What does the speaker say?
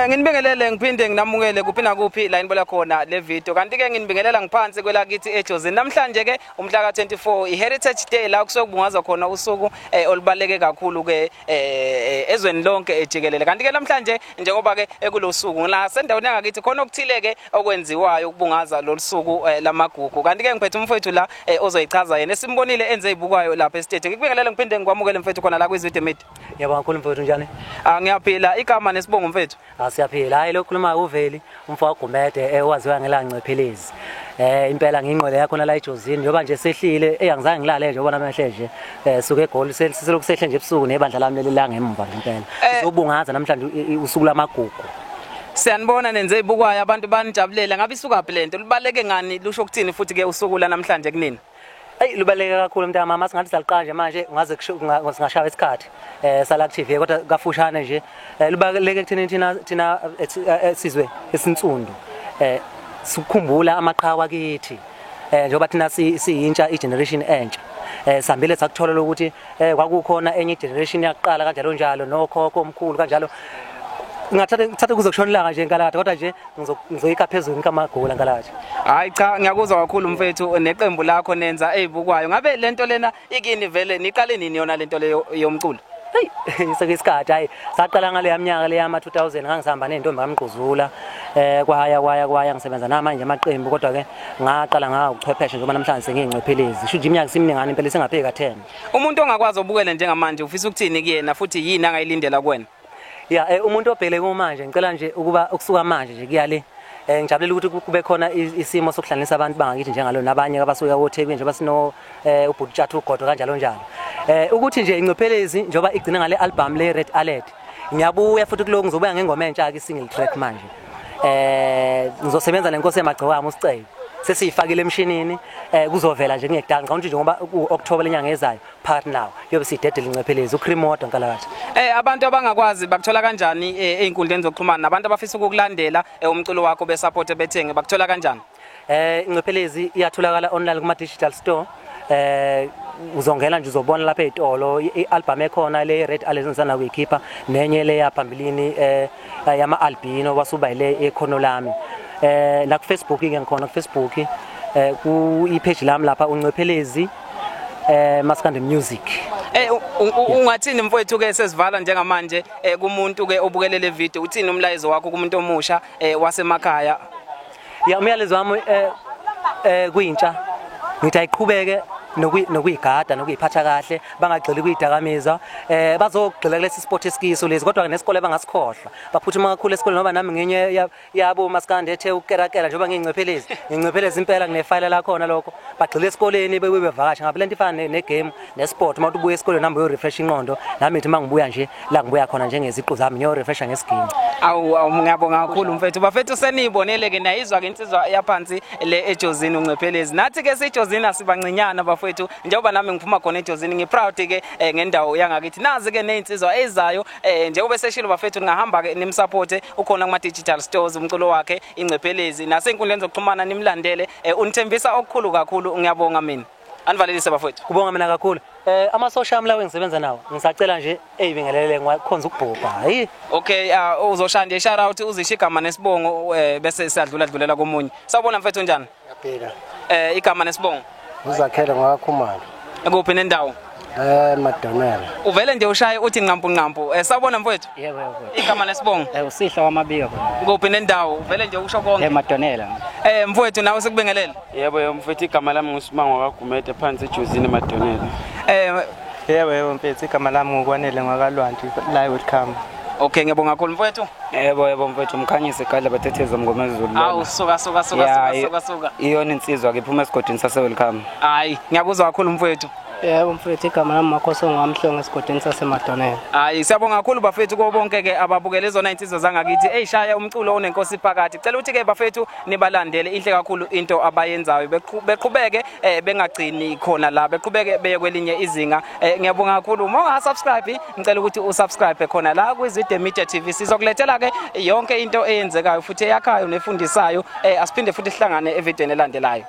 Nginibingelele ngiphinde nginamukele kuphi nakuphi la nibola khona le video. Kanti ke nginibingelela ngiphansi kwelakithi eJozini. Namhlanje ke umhla ka24 iHeritage Day la kusokubungazwa khona usuku olubaleke kakhulu ke ezweni lonke ejikelele. Kanti ke namhlanje njengoba ke ekulosuku la sendaweni yangakithi khona okuthile ke okwenziwayo ukubungaza lolu suku lamagugu. Kanti ke ngiphethe umfowethu la ozoyichaza yena esimbonile enze ibukwayo lapha estate. Ngikubingelele ngiphinde ngikwamukele mfethu khona la kwiZwide Media. Yebo kakhulu mfowethu, njani? Ngiyaphila. Igama nesibongo mfethu? Siyaphila. Hayi lo khuluma uVeli umfo kaGumede owaziwa ngelancephelezi. Impela ngingqwele yakho la eJozini njengoba nje sehlile angizange ngilale nje ubona namhlanje nje suke eGoli selokhu sehle nje ebusuku nebandla lami leli la ngemva nje impela. Sizobungaza namhlanje usuku lamagugu. Siyanibona nenze ibukwayo abantu banijabulela. Ngabe isukaphi lento? Lubaleke ngani? Lusho ukuthini futhi ke usuku la namhlanje kunini? Eyi lubaleke kakhulu mntamama, singathi saliqala nje manje ungaze singashaya isikhathi sala ku TV kodwa kafushane nje lubaleke kuthini thina sizwe esinsundu sikukhumbula amaqhawe akithi njengoba thina siyintsha igeneration entsha sihambile sakuthola ukuthi kwakukhona enye generation yaqala kanjalo njalo nokhokho omkhulu kanjalo. Ngathatha kuze kushona ilanga nje nkalakatha kodwa nje ngizoyika phezulu ngikamagula nkalakatha. Hayi cha, ngiyakuzwa kakhulu mfethu neqembu lakho nenza ezibukwayo. Ngabe lento lena ikini vele niqale nini yona lento leyo yomculo? Hey sekuyisikhathi. Hayi saqala ngale yaminyaka le yama 2000 ngangisihamba nezintombi kaMgquzula kwaya ngisebenza namanje amaqembu kodwa ke ngaqala ngawuchwepheshe njengoba namhlanje sengiyingcwephelezi. Sho nje iminyaka simningana impela sengapheka 10. Umuntu ongakwazi ubukele njengamanje ufisa ukuthini kuyena futhi yini angayilindela kuwena? Ya umuntu obhekele kumanje ngicela nje ukuba ukusuka manje nje kuya le ngijabulela ukuthi kube khona isimo sokuhlanganisa abantu bangakithi njengalo nabanye abasuka koThekwini njengoba sino uBhutshathu uGodo kanjalo njalo. Ukuthi nje ingcwephelezi njengoba igcina ngale album le Red Alert. Ngiyabuya futhi kuloko ngizobuya ngengoma entsha ke single track manje. Ngizosebenza nenkosi yamagcokama uSicelo. Sesiyifakile emshinini kuzovela nje ngekudala ngicabanga ukuthi njengoba uOctober lenyanga ezayo phakathi nawo yobe sidedele ingcwephelezi uCream nkalakatha. Abantu abangakwazi bakuthola kanjani einkundleni zokuxhumana nabantu abafisa ukukulandela umculo wakho besupport bethenge bakuthola kanjani? Ingcwephelezi iyatholakala online kuma digital store. Uzongena nje uzobona lapha ezitolo ialbum ekhona le Red Alert ngisana kuyikhipha nenye le yaphambilini yama albino wasuba ile ekhono lami. La ku Facebook ke ngikhona ku Facebook ku ipage lami lapha uNcwephelezi Maskandi Music. Ungathini mfowethu ke sesivala njengamanje kumuntu ke obukele le video, uthini umlayezo wakho kumuntu omusha wasemakhaya? Ya umyalezo wami kuyintsha ngithi ayiqhubeke nokuyigada nokuyiphatha kahle, bangagxili kuyidakamizwa, bazogxila kulesi sport esikiso lezi kodwa nesikole bangasikhohlwa, baphuthuma kakhulu esikoleni ngoba nami nginye yabo maskandi ethe ukukerakera njengoba ngiyincwephelezi impela nginefayela lakhona lokho. Bagxile esikoleni bebuye bevakasha ngabe lento ifana negame nesport, uma ubuya esikoleni nami uyorefresh ingqondo, nami ngithi mangibuya nje la ngibuya khona njengeziqu zami ngiyorefresha ngesiginci. Awu ngiyabonga kakhulu mfethu. Bafethu seniyibonele ke nayizwa ke insizwa yaphansi le eJozini uNcwephelezi. Nathi ke siJozini asibancinyana bafethu njengoba nami ngiphuma khona eJozini ngiproud ke ngendawo yangakithi. Nazi ke nezinsizwa ezayo njengoba seshilo bafethu ningahamba ke nimsupport ukhona kuma digital stores umculo wakhe ingcwephelezi nasenkundleni zokuxhumana nimlandele. Unithembisa okukhulu kakhulu, ngiyabonga mina. Anivalelise bafethu. Kubonga mina kakhulu. Ama social lawo engisebenza nawo ngisacela nje eyibingelele ngikhonza ukubhubha. Hayi. Okay, uzoshaya nje shout out uzisho igama nesibongo bese siyadlula dlulela komunye. Sawubona mfethu, njani? Ngiyaphila. Igama nesibongo? Uzakhele ngwaKhumalo. Kuphi nendawo? Madonela. Uvele nje ushaye uthi nqampu nqampu. Sawubona mfethu. Yebo yebo. Igama nesibongo? Usihla wamabiko. Kuphi nendawo? Uvele nje usho konke. Madonela. Mfowethu nawe sikubingelele. Yebo yebo mfethu, igama lami nguSimango kaGumede phansi eJozini Madonela. Yebo yebo mfethu, igama lami ngukwanele ngwakalwandle la welcome. Okay, ngiyabonga kakhulu mfowethu. Yebo yebo mfethu, umkhanyisi egadla bathetheza mngomezulu. Awu suka suka suka suka suka suka. Iyona insizwa ke iphuma esigodini sase welcome. Hayi, ngiyakuzwa kakhulu mfowethu. Yebo mfethu, igama lami Makhosi ongwamhlongo esigodini saseMadonela. Hayi, siyabonga kakhulu bafethu kubo bonke ke ababukele izona insizwa zangakithi eyishaya umculo onenkosi phakathi. Cela ukuthi ke bafethu nibalandele, inhle kakhulu into abayenzayo. Beqhubeke bengagcini khona la, beqhubeke beye kwelinye izinga. Ngiyabonga kakhulu. Uma unga-subscribe, ngicela ukuthi usubscribe khona la kwiZwide Media TV. Sizokulethela ke yonke into eyenzekayo futhi eyakhayo nefundisayo. Asiphinde futhi sihlangane evidweni elandelayo.